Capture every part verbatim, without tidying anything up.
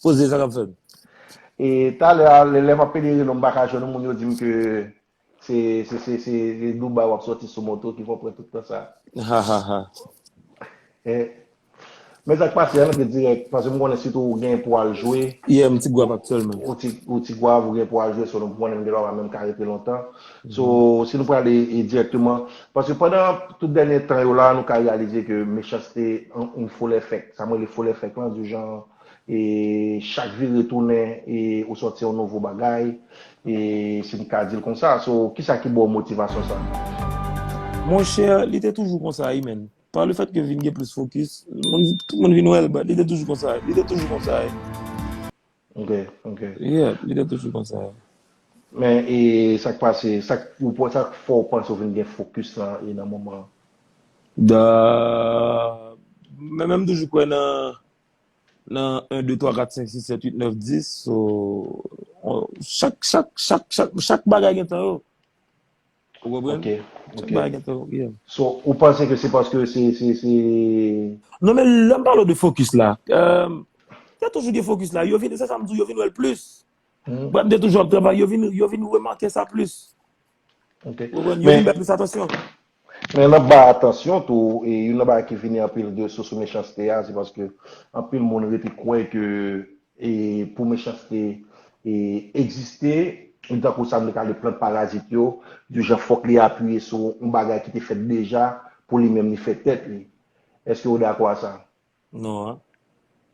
Poze sa k ap fèt. E talè a, lè, lè m ap pede rele w, m pa ka jwenn ou, moun yo di m ke se, se, se, se Dubai w ap sòti sou moto ki fè w pran tout tan sa. Ha, ha, ha. Eh, men sa k pase, ann antre dirèk, paske m konnen sitou ou gen pou al jwe. Yeah, m Ti Gwav aktyèlman. Ou Ti, ou Ti Gwav, ou gen pou al jwe, so m konnen m gen dwa pa menm ka rete lontan. So, si nou prale e dirèkteman, paske pandan tout dènye tan yo la, nou ka reyalize ke Mechanste, yon, yon full effect, sa m rele full effect lan, di jan, e chak vire tounen, e ou sòti yon nouvo bagay, e si m ka di l konsa. So, kisa ki ba w motivasyon sa? Monchè, li te toujou konsa, wi, men. Pa le fèt ke vin gen plis fokis, moun, tout moun vin wè l, but li te toujou konsa, li te toujou konsa, wi. Ok, ok. Yeah, li te toujou konsa. Men, e sa k pase, sa k, ou, sa k fè w panse w vin gen fokis lan, e nan moman an? Da, men, men m toujou kwè nan, nan en, de, twa, kat, senk, sis, sèt, uit, nèf, dis. So, on, chak, chak, chak, chak, chak bagay gen tan yo. Ou konprann? Ok, Chak ok. Bagay gen tan yo, yeah. So, ou panse ke se paske se, se, se... Non, men lè m pale de fokis la, euh, te toujou gen fokis la. Yo vin, se sa m di w, yo vin wè l plis. Hmm. Bon, m te toujou ap travay, yo vin, yo vin remake sa plis. Ok. Ou konprann? Yo vin Men, bay plis atansyon. men nan bay atansyon tou, e youn nan bagay ki vini anpil de sou, sou Mechanste a, se paske anpil moun rete kwè ke, e pou Mechanste, e egziste, li tankou sa m te ka rele plant parazit yo, di jan fòk li apiye sou yon bagay ki te fèt deja pou li menm li fè tèt li. Èske w dakò a sa? Non, an.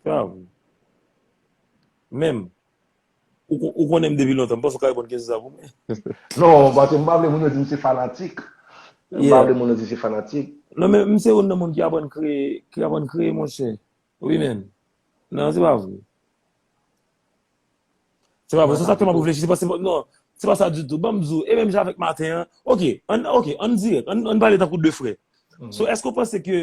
Se pa vre. Menm, ou, ou konnen m depi lontan, m panse w ka reponn kesyon sa pou mwen. Non, paske m pa vle moun yo di m se fanatik. M pa vle moun yo di se fanatik. Non, men m se youn nan moun ki aprann kreye, ki aprann kreye, monchè. Wi, men. Non, se pa vre. Se pa vre. Se sa ke m ap reflechi. Se pa, se pa, non, se pa sa ditou. Ban m di w, e menm jan avèk maten an. Ok, ann, ok, ann dirèk. Ann, ann pale tankou de frè. So, èske w panse ke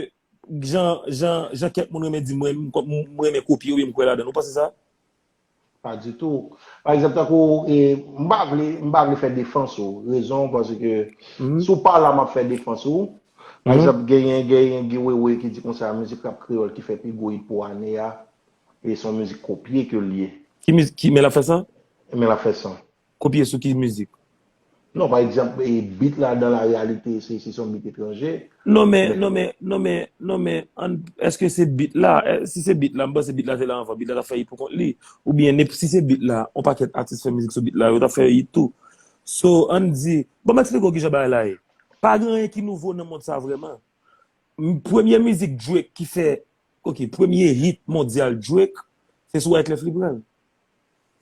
jan, jan, jan kèk moun renmen di mwen, m, m renmen kopye oubyen m kwè ladan l? Ou panse sa? Pa ditou. Pa egzanp, tankou, e, m pa vle, m pa vle fè defans ou. Rezon, paske si w pa la, m ap fè defans ou. Pa egzanp, genyen, genyen Guy Wewe ki di konsa, mizik rap kreyòl ki fè pi gwo hit pou ane a, e se yon mizik kopye ke l ye. Ki mizik, ki, men l ap fè sa? Men l ap fè san. Kopye sou ki mizik? Non, pa egzanp, e, beat la, dans la réalité, se, se yon beat etranje. Non, men, non, men, non, men, non, men, ann, èske se beat la? Eh, si se beat la, m panse beat la te la anvan, beat la t ap fè hit pou kont li. Oubyen, nep-, si se beat la, on pakèt atis fè mizik sou beat la, yo t ap fè hit tou. So, ann di, bon, m eksplike w kijan bagay la ye. Pa gen anyen ki nouvo nan mond sa vrèman. M, premye mizik Drake ki fè, ok, premye hit mondyal Drake, se sou Wyclef li pran l.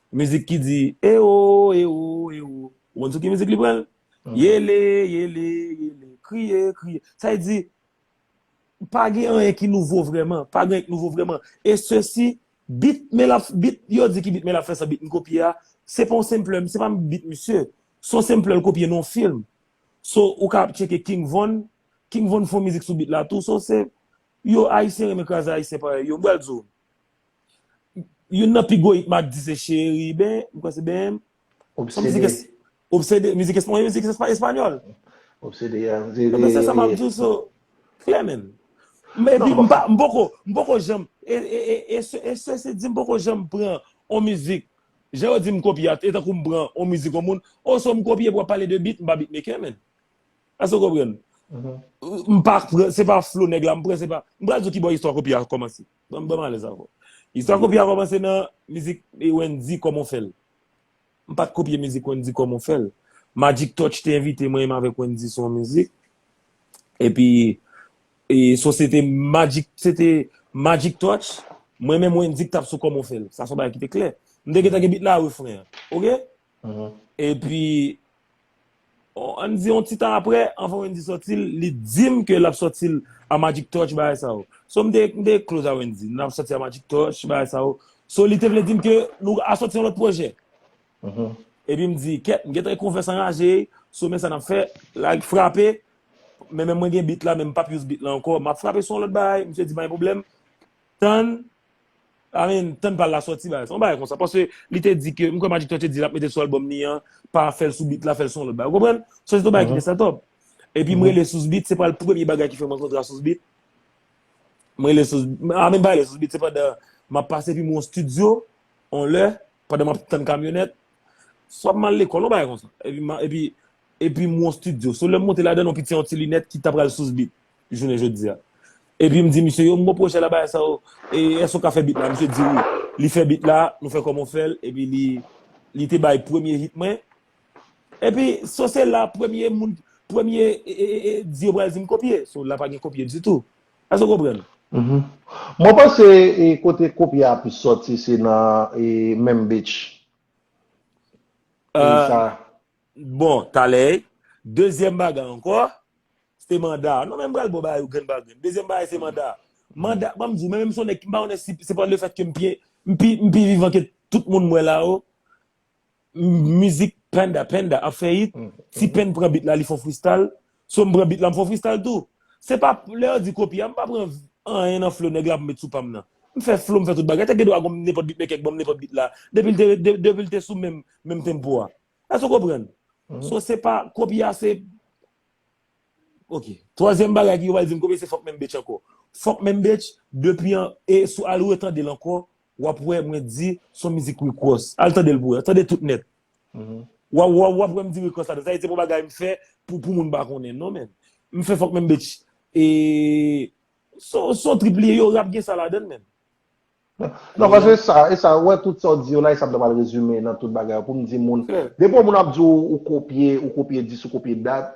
Mizik ki di, "Ewo, ewo, ewo." Ou konn sou ki mizik li pran l? "Yele, yele, yele, kriye, kriye." Sa vle di, pa gen anyen ki nouvo vrèman. Pa gen anyen ki nouvo vrèman. E sesi, beat, men l ap, beat, yo di ki beat, men l ap fè sa, beat m kopye a, se pa yon sampler, se pa beat misye. Se yon sampler l kopye nan yon fim. So, ou ka ap tcheke King Von, King Von fè yon mizik sou beat la tou. So, se, yo, Ayisyen renmen kraze Ayisyen parèy yo. M pral di w, youn nan pi gwo hit Mac di se Cheriben, m kwè se B M. Son mizik Obsede. Es-, Obsede, mizik espa-, mizik espa-, espanyòl. Obsede, ya. Ebyen, se sa m ap di w, so, klè, men. Men epi, m pa, m poko, m poko janm, e, e, e, e, se, e se, se di m poko janm pran on mizik, jan yo di m kopye a, e tankou m pran on mizik on moun, o, so m kopye pou w ap pale de beat, m pa beatmaker, men. Èske w konprann? M pa pran, se pa flo nèg la m pran, se pa, m pral di w kibò istwa kopye a kòmanse. Ban m, ban m alèz avè w. Istwa kopye a kòmanse nan mizik, e, Wendy, Kòman w fè l. M pa t kopye mizik Wendy, Kòman w fè l. Magic Touch te envite mwen, m avèk Wendy sou yon mizik. Epi, e, so se te Magic, se te Magic Touch, mwen menm Wendy k t ap sou Kòman w fè l. Sa se yon bagay ki te klè. M te gentan gen beat la, refren an. Oke? Epi, on, ann di yon ti tan apre, anvan Wendy sòti l, li di m ke l ap sòti l a Magic Touch, bagay sa yo. So, m te, m te close a Wendy. N ap sòti a Magic Touch, bagay sa yo. So, li te vle di m ke nou a sòti yon lòt pwojè. Epi m di, kèt, m gentan konfyans anraje, so men sa n ap fè, la frape, men, men mwen gen beat la, men m p ap use beat la ankò, m ap frape sou yon lòt bagay, misye di pa gen pwoblèm, tann, I mean, tann pa l la sòti bagay, se yon bagay konsa, paske li te di ke, m kwè Magic Touch te di l ap mete sou albòm li an, pa fè l sou beat la, fè l sou yon lòt bagay, ou konprann? So se yon bagay ki te set up. Epi m rele Sous Beat, se pa l premye bagay ki fè m rankontre a Sous Beat. M rele Sous, I mean, pa rele Sous Beat, se pandan m ap pase epi m yon estidyo, on lè, pandan m ap tann kamyonèt, swa m al lekòl, yon bagay konsa. Epi, m a- epi, epi m wè yon estidyo. So, lè m monte ladan, yon piti yon ti linèt ki ta pral sous bit, jounen jodi a. Epi m di misye, yo, m gon pwojè la, bagay sa yo, e èske w ka fè bit la? Misye di wi. Li fè bit la, nou fè kòman w fè l, epi li, li te bay premye hit mwen. Epi, so se la premye moun, premye, e, e, e, e, di yo pral di m kopye. So, la pa gen kopye ditou. Èske w konprann? Mwen panse e, kote kopye a plis sòti, se nan e, menm bitch. E Ah, sa. Bon, talè, dezyèm bagay ankò, se te manda. Non, men m pral bon bagay ou grenn pa grenn. Dezyèm bagay, se manda. Manda, ban m di w, men menm si yon nèg, m pa konnen si se pa lefèt ke m pi, m pi, m pi vivan ke tout moun m wè la yo. M- Mizik Panda, Panda ap fè hit. Ti Pen pran bit la, li fè yon freestyle. So m pran bit la, m fè yon freestyle tou. Se pa, lè yo di kopye a, m pa pran anyen nan flow nèg la pou m met sou pa m nan. M fè flow, m fè tout bagay. Te gen dwa gon nenpòt beatmaker k ban m nenpòt bit la. Depi l te, de- depi l te sou menm, menm tempo a. Èske w konprann? So, se pa, kopye a, se, ok. Twazyèm bagay ki yo pral di m kopye, se Fuck Menm Bitch ankò. Fuck Menm Bitch, depi an, e sou al retande l ankò, w ap wè mwen di, se yon mizik Rick Ross. Al tande l pou wè. Tande tout nèt. W ap, w ap, w ap wè m di Rick Ross ladan. Sa vle di se pa yon bagay m fè pou, pou moun pa konnen. Non, men. M fè Fuck Menm Bitch. E, se yon, se yon trip li ye, yo rap gen sa ladan, men. Non, paske sa, e sa, wè tout sa w di yo la, e sa m ta pral rezime nan tout bagay yo, pou m di moun, depi yon moun ap di w, ou kopye, ou kopye dis, ou kopye dat,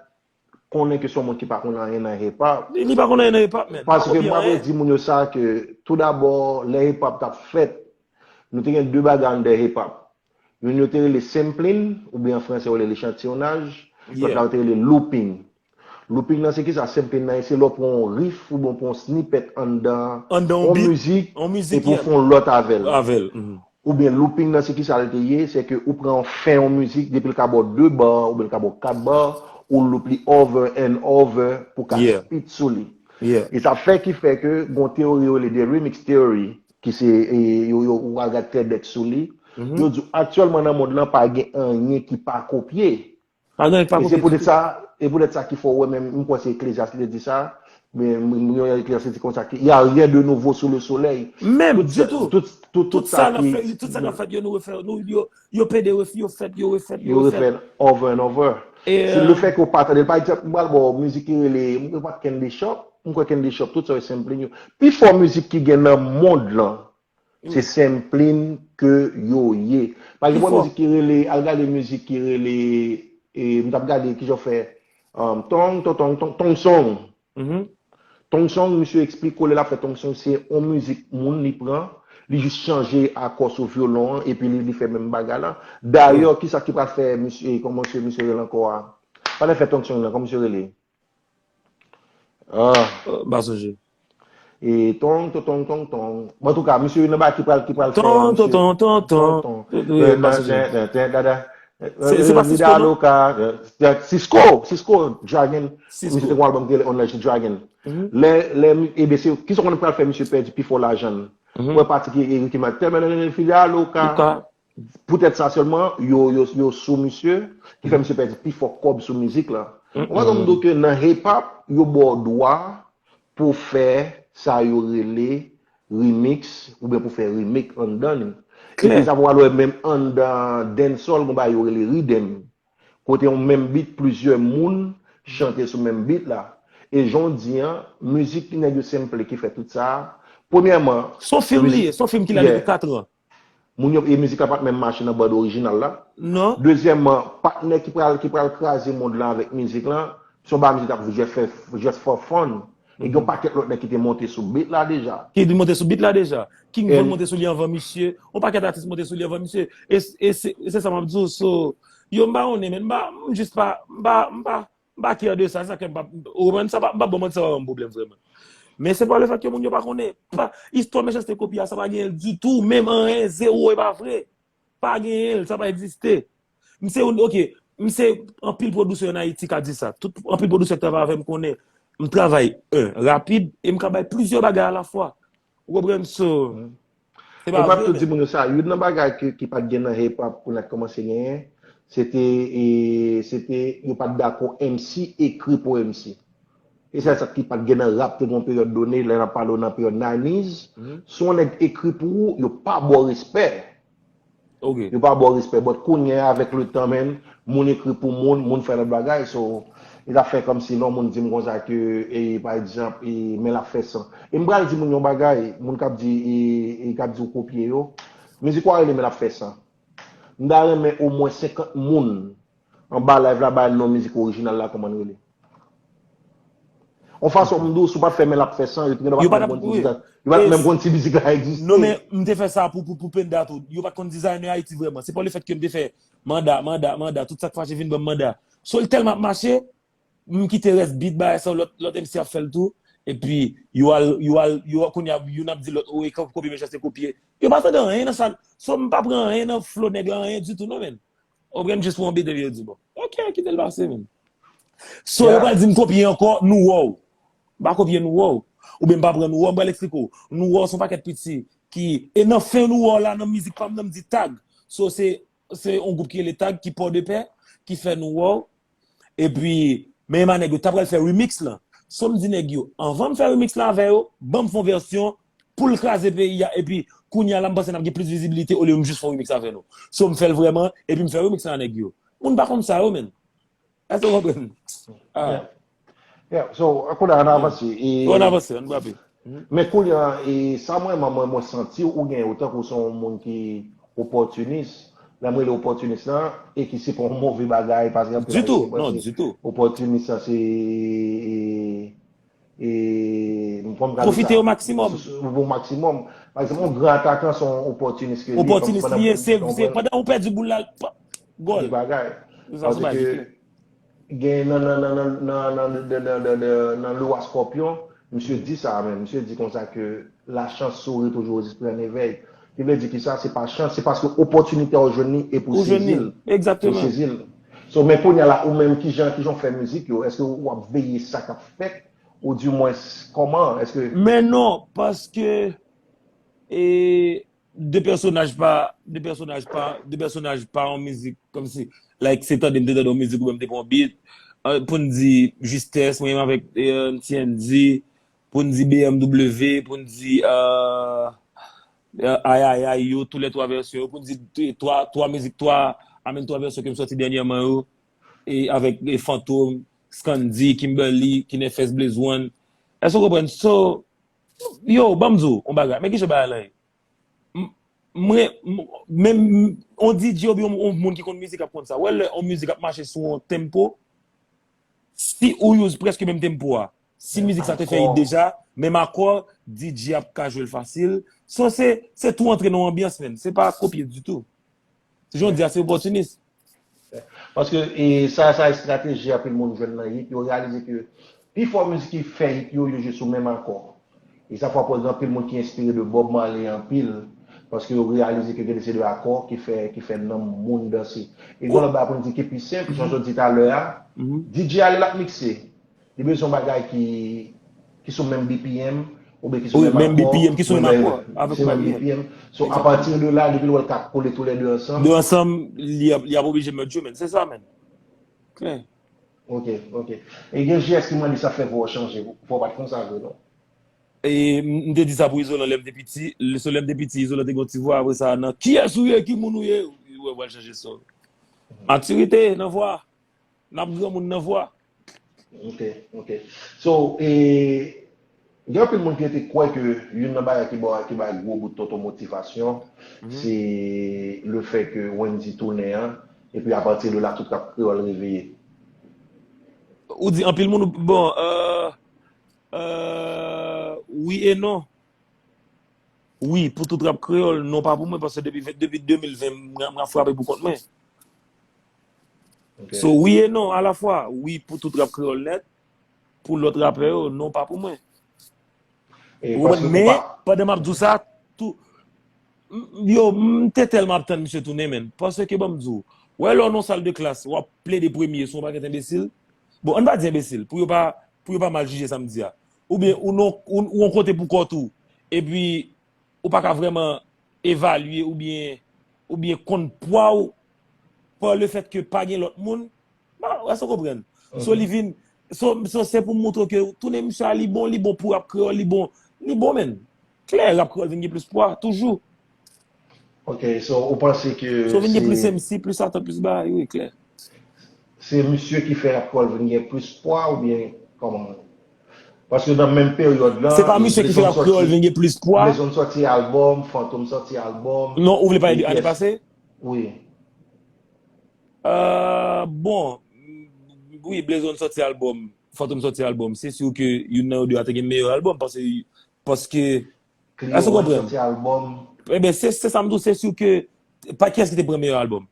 konnen ke se yon moun ki pa konn anyen nan hip hop. Li, li pa konn anyen nan hip hop, men. Pa Paske kopye m ap anyen. Di moun yo sa ke, tou dabò, lè hip hop t ap fèt, nou te gen de bagay anndan hip hop. Youn yo te rele sampling, oubyen an franse yo rele echantiyonaj, lòt la yo te rele looping. Looping nan se kisa? Sampling nan se lè w pran yon riff oubyen w pran yon snippet anndan yon mizik, epi w fè yon lòt avè l. Oubyen looping nan se kisa l te ye? Se ke ou pran yon fen yon mizik, depi l ka ba w de ba, oubyen l ka ba w kat ba, ou loop li over and over pou w ka spit sou li. E sa fè ki fè ke gon teyori yo rele the remix theory, ki se, e, yo, yo, ou al gad TEDx sou li. Yo di w aktyèlman nan mond lan pa gen anyen ki pa kopye. E se poutèt sa, e poutèt sa ki fè w wè menm, m kwè se Ecclesiastes ki te di sa, men m- m- Ecclesiastes te di konsa ke y a rien de nouveau sous le soleil. Menm, ditou. Tout, tout, tout sa ki Tout sa k ap fèt yo, nou refè, nou, yo, yo pede refè, yo fèt, yo refèt, yo yo refèt over and over. Se le fè ke w pa tande l. Pa egzanp, m pral ba w mizik ki rele, m pa Candy Shop, m kwè Candy Shop, tout sa yo sampling yo. Pi fò mizik ki gen nan mond lan, se sampling ke yo ye. Pa egzanp, w wè mizik ki rele, al gade mizik ki rele, e, m t ap gade kijan w fè, um, tong, tong, tong, tong, tong song. Tong song, misye eksplike w lè l ap fè tong song, se yon mizik moun li pran, li jis chanje akò sou vyolon an, epi li, li fè menm bagay la. Dayè, kisa ki pral fè misye, kòman misye, misye rele ankò a? Pa nan fè tong song nan, kòman misye rele? Ah. M pa sonje. E tong, tong, tong, tong, tong. Bon, antouka, misye nan bagay ki pral, ki pral fè, Tong, tong, misye. Tong, tong, tong. Tong, tong. Wi, wi, m pa sonje. Ten, ten, ten, dada. Se- se pa Sisqo, non? Loca, eh, Sisqo, Sisqo, Dragon. Sisqo. Misye te gon album ki rele Unleash the Dragon. Lè, lè, ebyen, se, kisa konn pral fè misye pèdi pi fò lajan l? Mwen pati ki Ricky Martin, tèlman Fidel Loca. Loca. Poutèt sa sèlman, yo, yo, yo sou misye, ki fè misye pèdi pi fò kòb sou mizik la. Ou pa konn m di w ke nan hip hop, yo ba w dwa pou w fè sa yo rele remix, oubyen pou w fè remake anndan li. Epi sa pou w al wè menm anndan dancehall, gon bagay yo rele riddim. Kote yon menm beat, plizyè moun chante sou menm beat la. E jan w di an, mizik nèg yo sample ki fè tout sa. Premyèman, Se yon fim li ye, se yon fim ki la depi katran. Moun yo, e mizik la pa t menm mache nan band orijinal la. Non. Dezyèmman, patnè ki pral, ki pral kraze mond lan avèk mizik lan, se yon bagay mizik la just for, just for fun. E gen yon pakèt lòt nèg ki te monte sou beat la deja. Ki te monte sou beat la deja. King Von monte sou li anvan misye. Yon pakèt atis monte sou li anvan misye. E, e se, e se sa m ap di w, so, yo m pa konnen, men m pa, m jis pa, m pa, m pa, m pa care de sa, se sa ke m pa, ou konprann, sa pa, m pa bon manti, sa pa ban m pwoblèm vrèman. Men se pa le fèt ke moun yo pa konnen. Pa, istwa mechanste kopye a, sa pa gen l ditou, menm anyen, zewo, e pa vre. Pa genyen l, sa pa egziste. M se youn, ok, m se anpil pwodiktè an Ayiti ka di sa. Tout, anpil pwodiktè k travay avè m konnen m travay, en, rapid, e m ka bay plizyè bagay alafwa. Ou konprann? So, se Mwen pa p ap vre, tou di men moun yo sa, youn nan bagay ke, ki pa t gen nan hip hop pou n ap kòmanse genyen, se te, e, se te, yo pa t dakò M C ekri pou M C. E se sa ki pa t gen nan rap, te gen yon peryòd done, lè n ap pale w nan peryòd nineties, si yon nèg ekri pou ou, yo pa ba w respè. Ok. Yo pa ba w respè. But kounye a, avèk le tan, menm, moun ekri pou moun, moun fè lòt bagay. So, li ta fè kòmsi lè yon moun di m konsa ke, e, pa egzanp, e, men l ap fè san. E m pral di moun yon bagay, moun k ap di, e, e k ap di w kopye yo. Mizik ou a rele men l ap fè san. M ta renmen omwen senkant moun anba live la ba non mizik orijinal la kòman l rele. On fason m di w, si w pa t fè men l ap fè san, yo te gen dwa pa t menm konn si mizik la, yo pa t menm konn si mizik la egziste. Non, men m te fè sa pou, pou, pou Penda tou. Yo pa t konn designer Ayiti vrèman. Se pa le fèt ke m te fè manda, manda, manda, tout sa k fache vin ban m manda. So, l tèlman ap mache, m kite rès beat bagay sa, lòt, lòt M C ap fè l tou. Epi, yo al, yo al, yo, kounye a, youn ap di lòt, o, e kopye, mechanste kopye. Yo pa tande anyen nan sa. So, m pa pran anyen nan flow nèg la, anyen ditou, non, menn. Ou pran jis pou yon beat epi yo di, bon, ok, kite l pase, menn. So, yo pral di m kopye ankò, nou wè w. M pa kopye nou wè w. Oubyen m pa pran nou wè w, m pral eksplike w. Nou wè w se yon pakèt piti ki, e nan fen nou wè w la, nan mizik pa m nan, m di Tag. So, se, se yon gwoup ki rele Tag, ki Pòdepè, ki fè nou wè w. Epi, men Emma nèg yo ta pral fè remix lan. So, m di nèg yo, anvan m fè remix lan avè yo, ban m fè yon vèsyon pou l kraze peyi a. Epi, kounye a la, m panse n ap gen plis vizibilite olye m jis fè yon remix avè nou. So, m fè l vrèman, epi m fè remix lan a nèg yo. Moun pa konn sa yo, menn. Èske w konprann? Ah. Yeah. Yeah. So, kounye a, ann avanse. E, ann avanse, ann frape. Men kounye a, e, sa mwen, mwen, mwen, mwen santi ou gen yo tankou se yon moun ki opòtinis. Lè m rele opòtinis lan, e ki se pa yon move bagay, paske anpil Ayisyen panse opòtinis lan se, e, e, e, m konn gade sa. Pwofite o maksimòm. O maksimòm. Pa egzanp, yon gran atakan se yon opòtinis ke li ye. Opòtinis li ye, se, se pandan ou pèdi boul la, l pa, gòl. Bagay. Paske gen nan, nan, nan, nan, nan, nan, nan, nan, nan, nan lwa Scorpion, misye di sa menm. Misye di konsa ke la chance sourit toujours aux esprits en éveil. Ki vle di ki sa, se pa chans, se paske opòtinite a ou jwenn li e pou sezi l. Ou jwenn li, egzakteman. Pou sezi l. So, men kounye a la, ou menm, kijan, kijan w fè mizik yo? Èske w ap veye sa k ap fèt? Ou di mwens, kòman? Èske Men non, paske, e, de pèsonaj pa, de pèsonaj pa, de pèsonaj pa yon mizik, kòmsi, like, se tande m te tande yon mizik oubyen m te pran yon beat, eh, pou n di Jistès, mwen menm avèk, eh, T N D, pou n di B M W, pou n di, eh, eh, Ay Ay Ay yo, tou lè twa vèsyon yo, pou n di t-, twa, twa mizik, twa, I mean, twa vèsyon ke m sòti dènyèman yo, e avèk, e, Fantom, Scandy, Kimberly, Kinefès, Blaze One. Èske w konprann? So, yo, ban m di w yon bagay, men kijan bagay la ye. M-, mwen, m-, men m-, on D J oubyen on, on moun ki konn mizik ap konn sa. Wè lè on mizik ap mache sou on tempo, si ou use prèske menm tempo a, si mizik sa te fè hit deja, menm akò, D J ap ka jwe l fasil. So, se, se tou antre nan yon anbyans, menn. Se pa kopye ditou. Jodi a, se opòtinis. Paske, e, sa, sa estrateji anpil moun jwenn nan hit, yo reyalize ke pifò mizik ki fè hit yo, yo jwe sou menm akò. E sa fè w ap wè gen anpil moun ki enspire de Bob Marley anpil, paske yo reyalize ke gen de se de akò ki fè, ki fè nanm moun danse. E gen lòt bagay pou n di ki pi senp, jan w di talè a, D J a lè l ap mikse, li bezwen yon bagay ki, ki sou menm B P M, oubyen ki sou menm akò, menm, menm, menm B P M. So, apati de la, depi l wè l ka kole tou lè de ansanm. De ansanm, li ap, li ap oblije mèt jwe, menn. Se sa, menn. Klè. Ok, ok. E gen J S ki mande sa fè vwa w chanje. Vwa w pa t konsa vre, non. E m, m te di sa pou Izolan lè m te piti. Lè, so lè m te piti, Izolan te gen yon ti vwa. Apre sa, nan kiyès ou ye, ki moun ou ye, ou wè vwa l chanje so. Matirite nan vwa. N ap granmoun nan vwa. Ok, ok. So, e, gen anpil moun ki rete kwè ke youn nan bagay ki ba, ki bay gwo bout tonton motivasyon, se le fè ke Wendy tounen an, epi apati de la, tout rap kreyòl reveye. Ou di anpil moun, bon, euh, euh, wi e non. Wi, pou tout rap kreyòl, non pa pou mwen, paske depi ven, depi de mil ven, m, m ap frape pou kont mwen. Ok. So, wi e non alafwa. Wi, pou tout rap kreyòl nèt. Pou lòt rapè yo, non pa pou mwen. Ou konprann? Men, pandan m ap di w sa, tou, m, yo, m te tèlman ap tann misye tounen, menn. Paske, ban m di w, wè lè w nan yon sal de klas, w ap plede premye sou yon pakèt enbesil. Bon, ann pa di enbesil, pou yo pa, pou yo pa mal jije sa m di a. Oubyen ou nan, ou, ou yon kote pou kont ou, epi ou pa ka vrèman evalye oubyen, oubyen konn pwa w pa le fèt ke pa gen lòt moun. Bon, èske w konprann? So, li vin, so, so, se pou m montre w ke tounen misye a, li bon, li bon pou rap kreyòl, li bon, li bon, menn. Klè, rap kreyòl vin gen plis pwa, toujou. Ok, so ou panse ke So vin gen plis se M C, plis atant, plis bagay, wi, klè. se misye ki fè Rap Kreyòl vin gen plis pwa oubyen kòman? Paske nan menm peryòd Se pa lan, misye ki fè Blaze One Rap Kreyòl sòti, vin gen plis pwa. Blaze One sòti albòm, Fantom sòti albòm, Non, ou vle pale e de ane kiyès? Pase? Wi. Euh, bon, wi, Blaze One sòti albòm, Fantom sòti albòm. Se si ke youn nan yo de a te gen meyè albòm, paske, paske, èske w Clio One konprann? Sòti albòm. Ebyen, se se sa m di w, se si ke, pa kiyès ki te pran meyè albòm?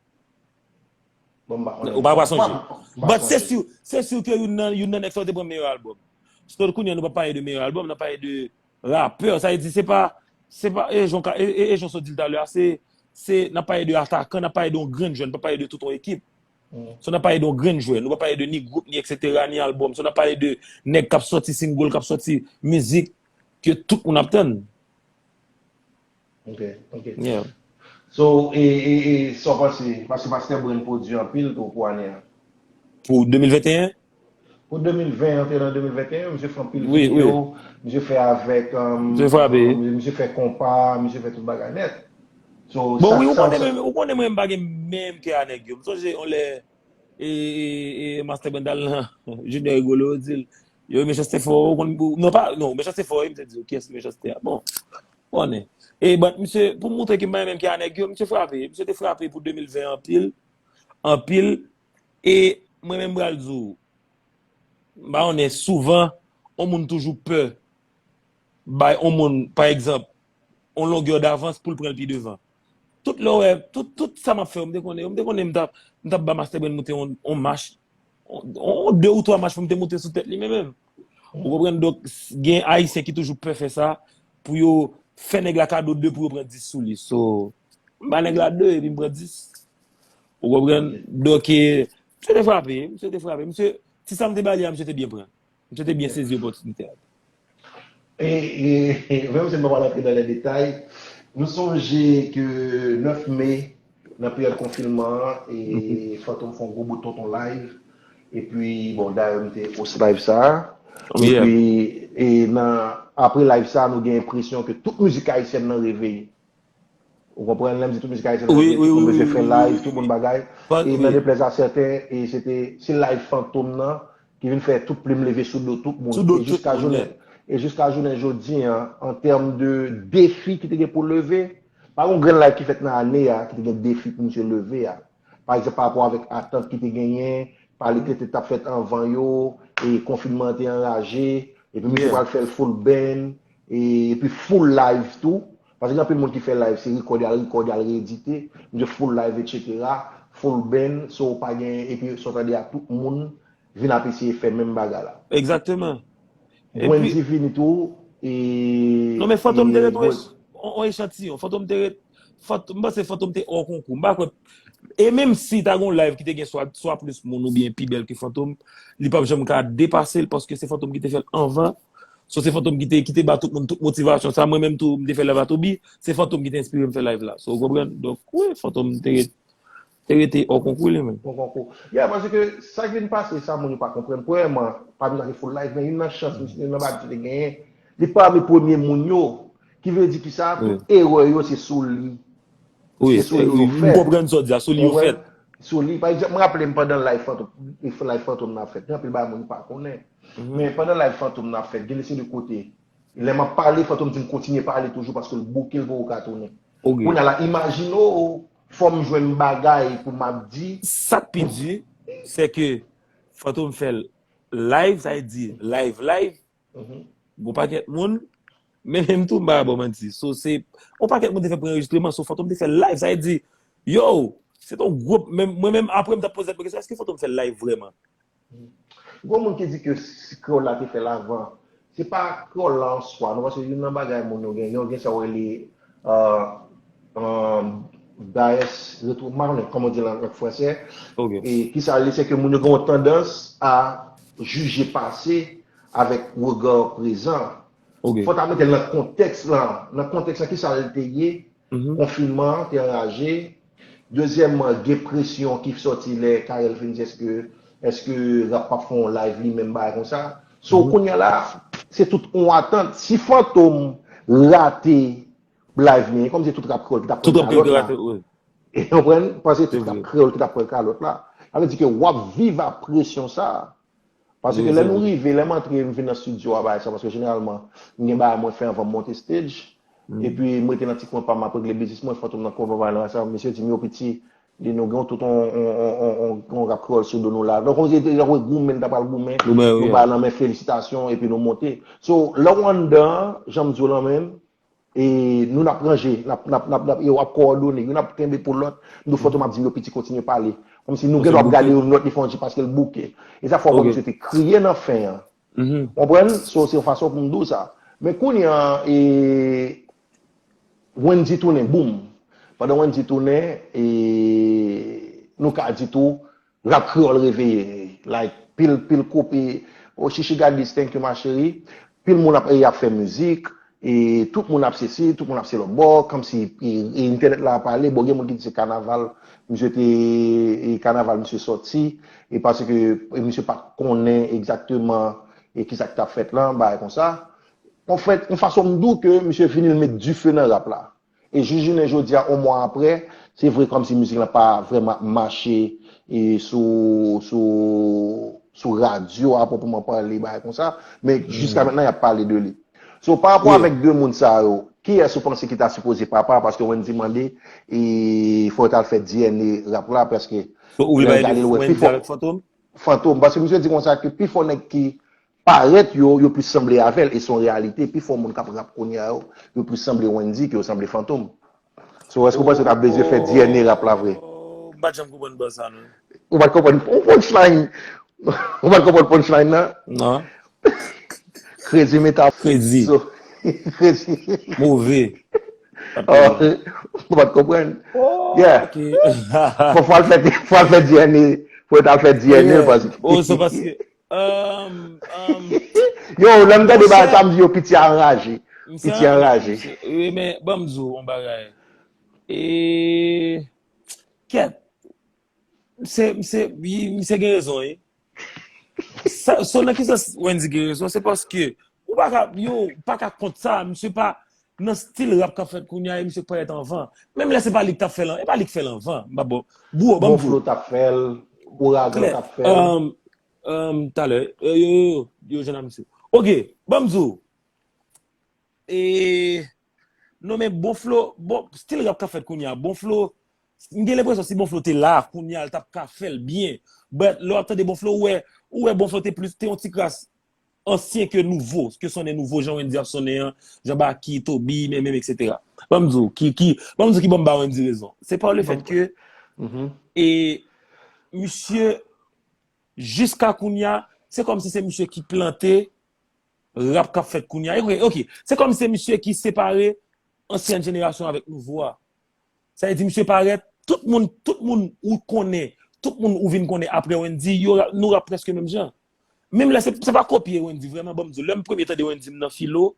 Bon, m pa konnen. Ou pa pa sonje. M pa But se sonje. Si, se si ke youn nan, youn nan nèg sa yo te pran meyè albòm. So, kounye a, nou pa pale de meyè albòm, n ap pale de rapè. Sa vle di, se pa, se pa, e jan ka, e, e, e jan so di l talè a, se, se, n ap pale de atakan, n ap pale de yon grenn jwè, n pa pale de tout yon ekip. So, n ap pale de yon grenn jwè, nou pa pale de ni gwoup, ni et cetera, ni albòm. So, n ap pale de nèg k ap sòti single, k ap sòti mizik, ke tout moun ap tann. Ok, ok. Yeah. So, e, e, e, sa w panse? Paske Pastè Brand pwodui anpil tou pou ane a. Pou de mil venteyen? Pou de mil ven, antre nan de mil venteyen, misye fè anpil Wi, wi. Videyo, misye fè avèk, um, Misye frape. Misye fè konpa, misye fè tout bagay nèt. So, Bon, sa, wi, ou sa, konnen sa, menm, ou konnen mwen m pa gen menm ke a nèg yo. M sonje yon lè, e, e, e, Master Brand al nan Junior Rigolo, yo di l, yo, mechanste fò, ou konn, ou, non, pa, non, mechanste fò, wi, m te di, kiyès mechanste a? Bon, konnen. E, but, misye, pou moutre ke m pa gen menm ke a nèg yo, misye frape. Misye te frape pou de mil ven anpil, anpil. E mwen menm, m pral di w, m pa konnen, souvan, yon moun toujou pè bay yon moun, pa egzanp, yon longè davans pou l pran l pi devan. Tout lè w wè, tout, tout sa m ap fè yo, m te konnen, m te konnen m t ap, m t ap ba Master Brand moute yon, yon mach, yon, yon de ou twa mach pou m te moute sou tèt li, men menm. Ou konprann? Donk, s- gen Ayisyen ki toujou pè fè sa, pou yo fè nèg la kado de pou yo pran dis sou li. So, m ba nèg la de, epi m pran dis. Ou konprann? Donk, e, misye te frape, misye te frape. Misye, ti sa m te ba li a, misye te byen pran. Misye te byen sezi opòtinite a. E, e, e, menm si nou pa pral antre nan lè detay, nou sonje ke nèf me, nan peryòd konfinman an, e Fantom fè yon gwo bout tonton live. Epi, bon, dayè m te host live sa a. Yeah. Epi, e nan, apre live sa a, nou gen enpresyon ke tout mizik ayisyèn nan reveye. Ou konprann? Lè m di tout mizik ayisyèn nan Wi, reveye, wi, tout moun wi, bezwen wi, fè wi. live, tout moun bagay. Pa- E wi. Nan deplèz a sèten, e se te, se live Fantom nan ki vin fè tout plim leve sou do tout moun. Sou do E tout jiska moun, jounen, yeah. E jiska jounen jodi an, an tèm de defi ki te gen pou leve, pa gen yon grenn live ki fèt nan ane a ki te gen defi pou misye leve a. Pa egzanp, pa rapò avèk atant ki te genyen, pa li te t ap fèt anvan yo, e konfinman an te anraje, epi misye Yeah. pral fè l full band, e, epi full live tou. Paske gen anpil moun ki fè live, se record y al record, y al reedite, misye full live, et cetera. Full band, so pa gen, epi sa w tande a tout moun vin ap eseye fè menm bagay la. Egzakteman. Gwen Epi, di vini tou, e, non, men Fantom te e ret on Gwen- ech- on, on echantiyon. Fantom te ret, Fantom, m panse Fantom te hors konkou. M pa kwè. E menm si ta gen yon live ki te gen swa, swa plis moun oubyen pi bèl ke Fantom, li p ap janm ka depase l paske se Fantom ki te fè l anvan. So, se Fantom ki te, ki te ba tout moun tout motivasyon. Sa, mwen menm tou, m te fè live a Toby, se Fantom ki te enspire m fè live la. So, ou konprann? Donk, wi, Fantom te ret, te rete hors konkou li menm. Bon konkou. Ya, paske sa ki vin pase, sa moun yo pa konprann. Premyèman, pa nou ta gen full live, men youn nan chans, youn nan bagay misye te genyen, li pami premye moun yo, ki vle di ki sa, tout erè yo se sou li. Wi, Se sou li yo m fèt. Konprann sa w di a, sou li yo Ou wè? Fèt. Sou li. Pa egzanp, mwen raple m pandan live Fantom, live Fantom nan ap fèt, gen anpil bagay moun pa konnen. Men pandan live Fantom nan ap fèt, gen lese de kote. Lè m ap pale, Fantom di m kontinye pale toujou paske l bouke, l poko ka tounen. Ok. Kounye a la, imajine w, fò m jwenn bagay pou m ap di. Sa k pi di, se ke Fantom fè l live, sa vle di live, live. Gon pakèt moun, men menm tou, m pa ba w manti. So, se, yon pakèt moun te fè pran anrejistreman, so Fantom te fè live, sa vle di, yo, se t on gwoup, men mwen menm, apre m t ap poze tèt mwen kesyon, èske Fantom fè live vrèman? Gon moun ki di ke si Kreyòl la te fè l avan. Se pa Kreyòl la an swa, non, paske youn nan bagay moun yo gen, yo gen sa yo rele, euh, euh, bias retro, m pa konnen kòman di l an, an fransè. Ok. E ki sa li, se ke moun yo gen yon tandans a jije pase avèk rega prezan. Ok. Fò ta mete l nan kontèks lan. Nan kontèks lan, ki sa l te ye? Konfinman an te anraje. Dezyèmman, gen presyon ki sòti lè Carel fin di, èske, èske rap p ap fè yon live li menm, bagay konsa. So, kounye a la, se tout yon atant. Si Fantom rate live li, kòmsi tout rap kreyòl ki t ap pran kalòt la. Ou konprann? Paske tout rap kreyòl ki t ap pran kalòt la. Sa vle di ke w ap viv ak presyon sa. Paske lè nou rive, lè m antre, m vin nan estidyo a, bagay sa, paske jeneralman, m gen bagay mwen fè anvan m monte stage. Epi, m rete nan ti kwen pa m, m ap regle biznis mwen, Fantom nan konprann bagay la, sa, mesye di m, yo, piti, li nou gen tout on, on, on, on, on rap kreyòl sou do nou la. Donk, kòmsi se te jan goumen, n ta pral goumen, nou ba nan men felisitasyon, epi nou monte. So, lè w anndan, jan m di w lan menm, e nou n ap ranje, n ap, n ap, n ap, n ap, yo ap kowòdone, youn ap kenbe pou lòt, nou Fantom ap di m, yo, piti, kontinye pale. Kòmsi nou gen dwa ap gade youn lòt, li fè yon ti paske l bouke. E sa fè w wè misye te kriye nan fen an. Konprann? So, se yon fason pou m di w sa. Men kounye a, e, Wendy tounen, boum. Pandan Wendy tounen, e, nou ka di tou, rap kreyòl reveye. Like, pil, pil koup, e, oh, Chichi got this, thank you, ma chérie. Pil moun ap, e, ap fè mizik, e tout moun ap sesi, tout moun ap se lòt bò, kòmsi, e, e, entènèt la ap pale, bon, gen moun ki di se kanaval, misye te, e, kanaval misye sòti, e paske, e, misye pa t konnen egzakteman, e, kisa ki t ap fèt lan, bagay konsa. Anfèt, yon fason m di w ke misye vini l met dife nan rap la. E jis jounen jodi a, yon mwa apre, se vre kòmsi mizik lan pa vrèman ap mache e sou, sou, sou radyo a pwòpman pale, bagay konsa, men jiska mentnan, y ap pale de li. So, pa rapò avèk de moun sa yo, kiyès ou panse ki ta sipoze papa? Paske Wendy mande, e fò yo t al fè D N A rap la, paske lè w gade l, wè pi fò Fantom, paske misye di konsa ke pi fò nèg ki parèt yo, yo plis sanble avè l, e se yon reyalite, pi fò moun k ap rap kounye a yo, yo plis sanble Wendy ke yo sanble Fantom. So, èske w panse yo ta bezwen fè D N A rap la vre? Oh, m pa t janm konprann bò sa, non. Ou pa t konprann yon punchline? Ou pa t konprann punchline nan? Non. Crazy meta. Crazy. So, crazy. Move. Oh, ou pa t konprann? Oh, yeah. Ok. Fò, fò al fè, fò al fè D N A. Fò al fè D N A, yeah, paske. Oh, se paske, um, um, yo, lè m tande bagay sa, m di yo, piti a anraje. Piti a anraje. Wi, men, ban m di w yon bagay. E, kèt. Misye, misye, misye gen rezon, wi. Sa, so, nan ki sans Wendy gen rezon? Se paske ou pa ka, yo pa ka kont sa, misye pa nan stil rap k ap fèt kounye a, e misye k parèt anvan. Menm lè se pa li k t ap fè l, e pa li k fè l anvan. M pa bon. Bro, ban m di w. Bon Flo t ap fè l, Ouragan t ap fè l. Um, um, talè, euh, yo, yo, yo, yo jwenn ak misye. Ok, ban m di w. E, non, men Bon Flo, bon, stil rap k ap fèt kounye a, Bon Flo, m gen lenpresyon si Bon Flo te la, kounye a, l t ap ka fè l byen. But, lè w ap tande Bon Flo, ou wè, ou wè Bon Flo te plis, te yon ti kras ansyen ke nouvo, ke sonnen nouvo, jan Wendy ap sonnen an, jan Baky, Toby, men, men, et cetera. Ban m di w, ki, ki, ban m di w ki ban m ba Wendy rezon. Se pa le fèt ke, e, misye, jiska kounye a, se kòmsi se misye ki plante rap k ap fèt kounye a. Ok, ok. Se kòmsi se misye ki separe ansyen jenerasyon avèk nouvo a. Sa vle di misye parèt, tout moun, tout moun ou konnen, tout moun ou vin konnen apre Wendy, yo, nou rap prèske menm jan. Menm lè se, se pa kopye Wendy, vrèman, ban m di w, lè m premye tande Wendy, m nan filo,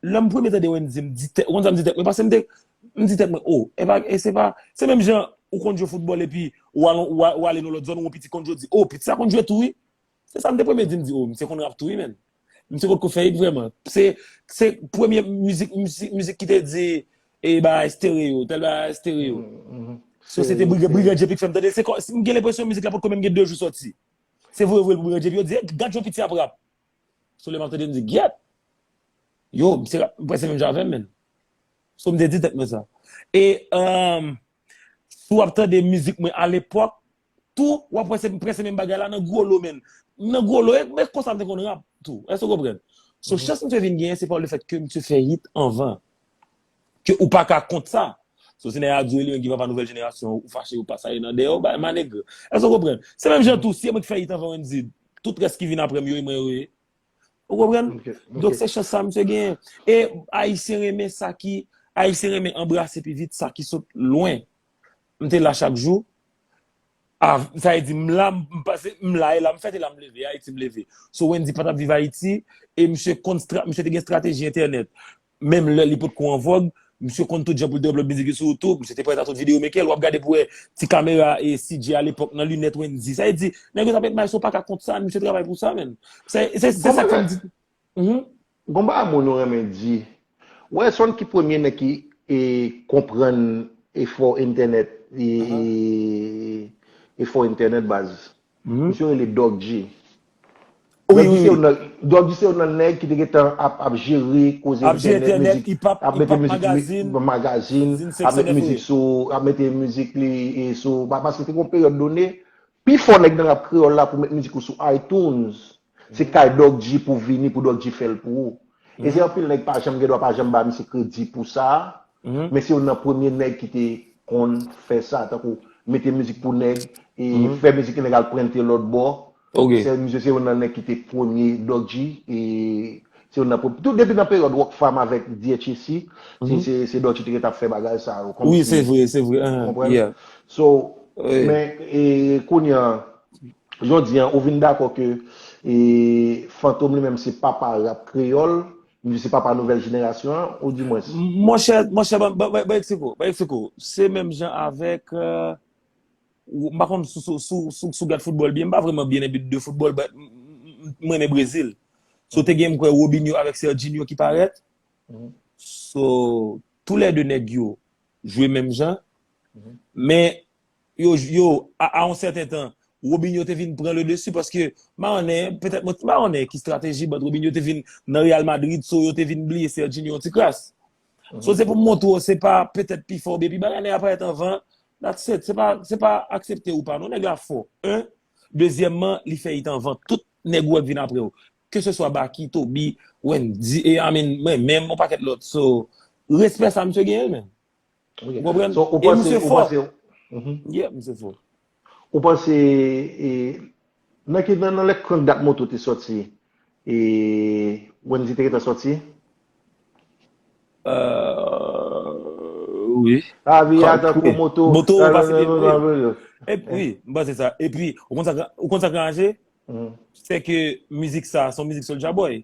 lè m premye tande Wendy, m di tèt, ou konn sa m di tèt mwen, paske m te, m di tèt mwen, oh, e pa, e se pa, se menm jan ou konn jwe foutbòl epi ou al, ou al, ou ale nan lòt zòn, ou wè yon piti konn jwe, ou di, oh, piti sa konn jwe tou, wi. Se sa m te premye di, m di, oh, misye konn rap tou, wi, menn. Misye potko fè hit vrèman. Se, se premye mizik, mizik, mizik ki te di, e bagay stereo, tèl bagay stereo. So, se te Brigand, Brigand J P k fè m tande. Se kò, m gen lenpresyon mizik la potko menm gen de jou sòti. Se voye, voye l pou Brigand J P, yo di, "Hey, gad jan piti ap rap." So, lè m ap tande, m di, "Gyèt! Yo, misye rap prèske menm jan avè m, menn." So, m te di tèt mwen sa. E, um, si w ap tande mizik mwen alepòk, tou, w ap wè se prèske menm bagay la nan Gwo Lo, menn. Nan Gwo Lo, e, men konsa m te konn rap tou. Èske w konprann? So, chans misye vin genyen, se pa le fèt ke misye fè hit anvan. Ke ou pa ka kont sa. So, si nèg la di w, li menm ki papa nouvèl jenerasyon, ou fache, ou pa sa, e nan dèyè w, bay, ma nèg. Èske w konprann? Se menm jan tou, si e mwen ki fè hit anvan Wendy, tout rès ki vin apre m yo, e mwen yo ye. Ou konprann? Donk, se chans sa misye genyen. E Ayisyen renmen sa ki, Ayisyen renmen anbrase pi vit sa ki sot lwen. M te la chak jou. A, sa vle di, m la, m pase, m la, e la m fèt, e la m leve, e Ayiti m leve. So, Wendy pa t ap viv Ayiti, e misye konn stra-, misye te gen estrateji entènèt. Menm lè li potko an vòg, misye konn tout jan pou l devlòp mizik li sou YouTube, misye te prèt a tout videomaker l, w ap gade pou wè ti kamera e C J alepòk nan linèt Wendy. Sa vle di, nèg yo t ap met may, so w pa ka kont sa, misye travay pou sa, menn. Se, se, se sa k fè m di. Gon bagay moun yo renmen di, Wè, se yon ki premye nèg ki e, konprann efò entènèt, e, e, efò entènèt baz. Misye rele Doc G. Wi, Doc G wi, se wi. Yon nan, Doc G se yon nan nèg ki te gentan ap, ap jere koze Ap jere entènèt, entènèt, mizik, hip hop, ap hip mete hop mizik li magazin, nan magazin, zin ap mete seksyonè mizik fouye. Sou, ap mete mizik li e sou, pa- paske te gen yon peryòd done, pi fò nèg nan rap kreyòl la pou met mizik ou sou iTunes, se kay Doc G pou vini, pou Doc G fè l pou ou. E se anpil nèg pa janm gen dwa pa janm ba misye kredi pou sa, men se youn nan premye nèg ki te konn fè sa, tankou mete mizik pou nèg, e fè mizik nèg al prente lòt bò. Ok. Se misye se youn nan nèg ki te premye Doc G, e se youn nan premye, tout depi nan peryòd Rockfam avèk D H A C, se, se, se Doc G te gentan ap fè bagay sa yo, kòm Wi, si, se vre, se vre. Ou konprann? Yeah. So, Wi. Men, e, kounye a, jodi a, ou vin dakò ke, e, Fantom li menm se papa rap kreyòl, li se papa nouvèl jenerasyon an, ou di mwens? Monchè, monchè, ban, ban, ban, ban eksplike w, ban eksplike w. Se menm jan avèk, euh, ou- m pa konn si, si, si, si, si w gad foutbòl byen, m pa vrèman byen enbi de foutbòl, but m, m, m, m renmen Brezil. So, te gen, m kwè, Robinho avèk Serginho ki parèt. So, toulède nèg yo jwe menm jan. Men, yo, yo, a, a yon sèten tan, Robinho te vin pran le dessus paske, m pa konnen, petèt mwen, m pa konnen ki estrateji, but Robinho te vin nan Real Madrid, so yo te vin bliye Serginho yon ti kras. So, se pou m montre w, se pa petèt pi fò oubyen pi bagay, nèg la parèt anvan, that's it. Se pa, se pa aksepte ou pa, non, nèg la fò. En, dezyèmman, li fè it anvan tout nèg ou wè k vin apre w. Ke se swa Baky, Toby, Wendy, e, I mean, mwen menm, yon pakèt lòt. So, respè sa misye genyen l menm. Ok. Ou konprann? So, ou E panse, misye ou fò. Panse, mhm. Yeah, misye fò. Ou panse, e, nan ki, nan, nan lè Crank Dat Moto te sòti, e, Wendy te gentan sòti? Euh, wi. Lavi a tankou moto. Moto, pase byen, wi. E, wi, m panse sa. Epi, ou konn sa, ou konn sa k raje? Se ke mizik sa, se yon mizik Soulja Boy.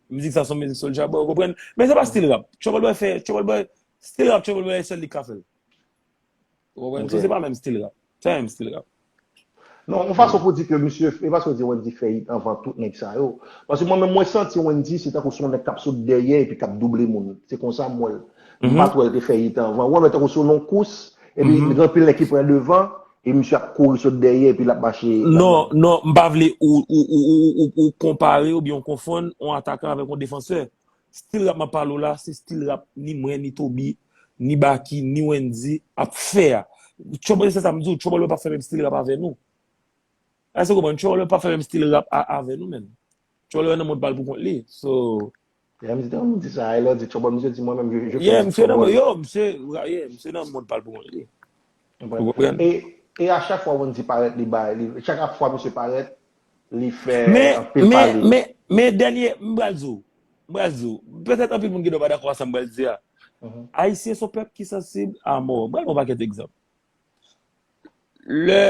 Mizik sa, se yon mizik Soulja Boy, ou konprann? Men se pa stil rap. Trouble Boy fè, Trouble Boy, stil rap, Trouble Boy, sèl li k ka fè l. Ou konprann? So, se pa menm stil rap. Se pa menm stil rap. Non, yon fason pou di ke misye, e paske w di Wendy fè it anvan tout nèg sa yo. Paske mwen menm, mwen santi Wendy, se tankou se yon nèg k ap sot dèyè epi k ap double moun. Se konsa m wè l. M pa t wè l te fè it anvan. Ou wè, men tankou se yon kous, epi gen anpil nèg ki pran devan, e misye ap kouri sot dèyè, epi l ap mache. Non, non, m pa vle ou, ou, ou, ou, ou, ou konpare oubyen ou konfonn yon atakan avèk yon defansè. Stil rap m ap pale w la, se stil rap ni mwen, ni Toby, ni Baky, ni Wendy ap fè a. Trouble, se sa m di w, Trouble Boy p ap fè menm stil rap avè nou. Èske w konprann? Trouble Boy p ap fè menm stil rap a, avè nou menm. Trouble Boy nan mond pa l pou kont li. So, Yeah, m di, m di sa, e lè w di Trouble, misye di mwen menm, je, je fais Yeah, du misye nan, Trouble. Yo, misye, yeah, misye nan mond pa l pou kont li. Ou konprann? E, e a chak fwa Wendy parèt, li bay, li, chak fwa misye parèt, li fè Men, anpil men, pale. Men, men dènye, m pral di w, m pral di w, petèt anpil moun gen dwa pa dakò a sa m pral di a. Ayisyen se yon pèp ki sansib a mò. M pral ba w yon pakèt egzanp. Lè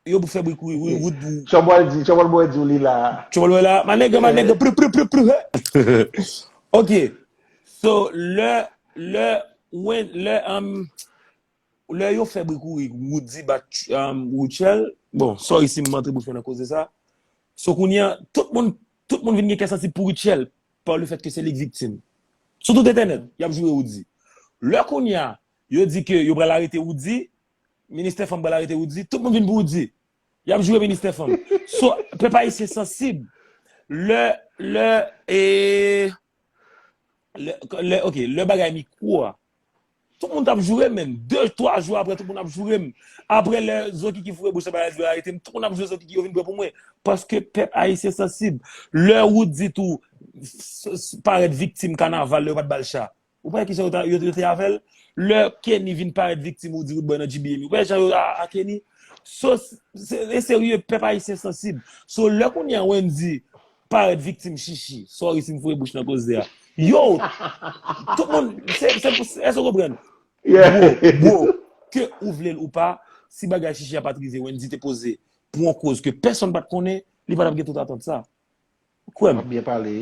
yo pou fè bri kouri, wi, wout pou Trouble di, Trouble Boy di w li la. Trouble Boy la, my nigga, my nigga, pru, pru, pru, pru, he. Ok. So, lè, lè, when, lè, um, lè yo fè bri kouri, Roody bat, um, Rutshelle, bon, sorry si m antre bouch mwen nan koze sa. So, kounye a, tout moun, tout moun vin gen kè sansib pou Rutshelle, pa le fèt ke se li k viktim. Sou tout entènèt, y ap joure Roody. Lè kounye a, yo di ke yo pral arete Roody, Ministè Fanm pral arete Roody, tout moun vin pou Roody. Y ap joure Ministè Fanm. So, pèp ayisyen sansib. Lè, lè, e, lè, lè, ok, lè bagay mikwo a, tout moun t ap joure m, menm. De, twa jou apre, tout moun ap joure m. Apre lè Zokiki foure bouch nan bagay, yo arete m, tout moun ap joure Zokiki, yo vin pran pou mwen. Paske pèp ayisyen sansib. Lè Roody tou s-, s-, parèt viktim kanaval, lè yo pa t ba l cha. Ou pa wè kijan yo, ta- yo, yo te avè l? Lè Kenny vin parèt viktim, ou di Roodboy nan G B M, ou pa wè jan yo a, a Kenny? So, se, e serye, pèp ayisyen sansib. So, lè kounye a Wendy parèt viktim Chichi, sorry si m foure bouch nan koze a. Yo! Tout moun, se, se, se, èske w konprann? Bro, bro, ke ou vle l ou pa, si bagay Chichi a pa t rive, Wendy te poze pou yon koz ke pèsonn pa t konnen, li pa t ap gen tout atant sa. Kwè m. W ap byen pale.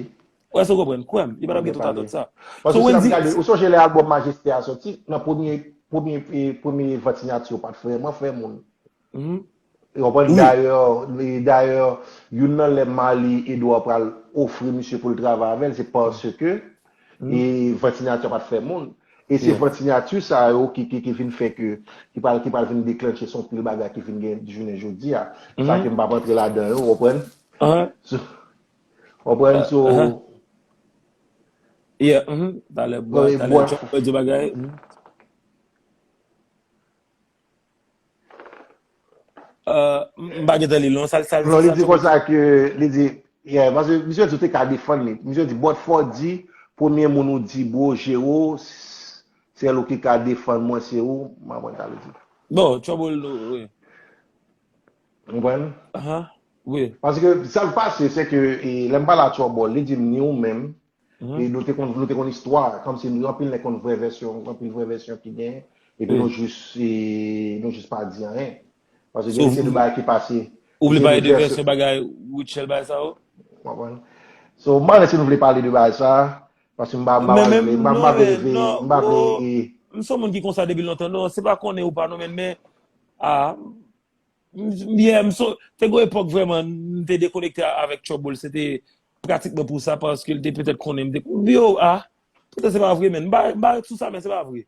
Wè, èske w konprann? Kwè m, li pa t ap gen tout atant sa. Paske si n ap gade, ou sonje lè albòm Majeste a soti, nan premye, premye, e, premye vant siyati yo pa t vrèman fè moun. Ou konprann? Dayè, e, dayè, youn nan lè Marly Edouard pral ofri misye pou l travay avè l, se paske e vantinatè pa t fè moun. E se vantinatè sa yo ki, ki, ki vin fè ke, ki pral, ki pral vin deklanche se yon pil bagay ki vin gen jounen jodi a. Sa ke m p ap antre ladan yo, w konprann? So, w konprann? So, Yeah, mhm. Talè bwa, talè chòp, di bagay. Euh, m pa gentan li non, sa l, sa l, non, li di konsa ke, li di, yeah, paske misye di ou te ka defann li. Misye di, but fò di, premye moun ou di, bro, Jero, sèl ou ki ka defann mwen, se ou, m ap wè sa li di. Bon, Trouble, wi. Ou konprann? Aha, wi. Paske sa k pase, se ke, e, lè m pale a Trouble, li di m ni ou menm, e nou te konn, nou te konn istwa, kòmsi nou anpil nèg konn vrè vèsyon, anpil vrè vèsyon ki gen, epi nou jis, e, nou jis pa di anyen. Paske gen se de bagay ki pase. Ou vle pale de vèsyon bagay Rutshelle bay sa yo? Konprann? So, m pa konnen si nou vle pale de bagay sa, paske m pa, m pa vle, m pa, m pa vle, m pa vle. M se yon moun ki konsa depi lontan, non, se pa konnen ou pa non, men, men, a, m, yeah, m so, te gon epòk vrèman, m te dekonekte avèk Trouble, se te pratikman pou sa, paske l te petèt konnen m te, yo, a, poutèt se pa vre, men, m pa, m pa sou sa, men se pa vre.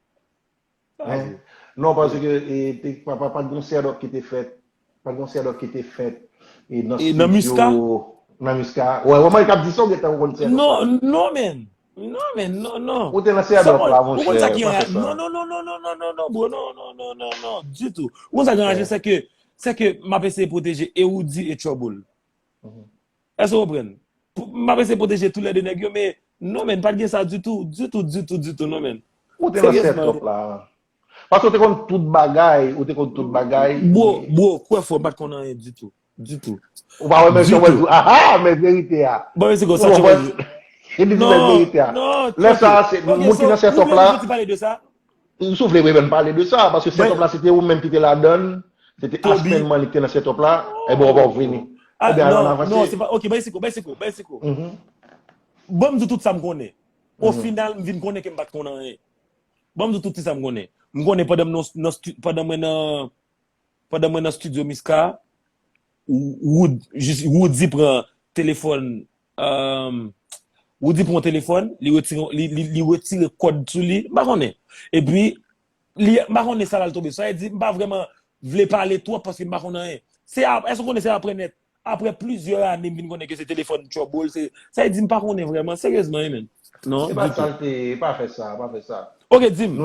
Non, paske e, te, pa, pa, pa t gon sèdòk ki te fèt, pa t gon sèdòk ki te fèt e nan estidyo, nan Miska. Wè, wè, mwen k ap di sa, ou gentan ou konn sèdòk la. Non, non, men. Non, men, non, non. Ou te nan sèdòk la, monchè. Ou konn sa ki anraje? Non, non, non, non, non, non, non, non, non, non, bro, non, non, non, non, non, ditou. Ou konn sa ki anraje, se ke, se ke m ap eseye pwoteje e Roody e Trouble. Èske w konprann? M ap eseye pwoteje toulède nèg yo, men non, men, pa t gen sa ditou, ditou, ditou, ditou, non, men. Ou te nan sèdòk la. Paske ou te konn tout bagay, ou te konn tout bagay. Bro, bro, kwè fò, m pa t konn anyen ditou. Ditou. Ou pa wè mesye wè di, aha, men verite a. Bon, men se konsa, Trouble. E li di men verite a. Lè sa, se moun ki nan sèdòk la. Ou pale de sa? Si w vle, wi, men pale de sa, paske sèdòk la, se te ou menm ki te ladann, se te Aspen Mannik ki te nan sèdòk la, e bon, w ap vini. Ebyen, alò, n avanse. Non, se pa, ok, bay siko, bay siko, bay siko. Bon, m di tout sa m konnen. O final, m vin konnen ke m pa t konn anyen. Bon, m di tout sa m konnen. M konnen pandan m nan, nan stu-, pandan mwen nan, pandan mwen nan estidyo Miska, Wood, jis, Woody pran telefòn, um, Woody pran telefòn, li retire, li, li, li retire kòd sou li, m pa konnen. Epi, li, m pa konnen sa l al tonbe. Sa vle di, m pa vrèman vle pale twòp paske m pa konn anyen. Se a, èske w konnen se apre nèt, apre plizyè ane m vin konnen ke se telefòn Trouble, se, sa vle di m pa konnen vrèman, seryezman, wi, men. Non, ditou. Se pa sa l te, pa fè sa, pa fè sa. Ok, di m.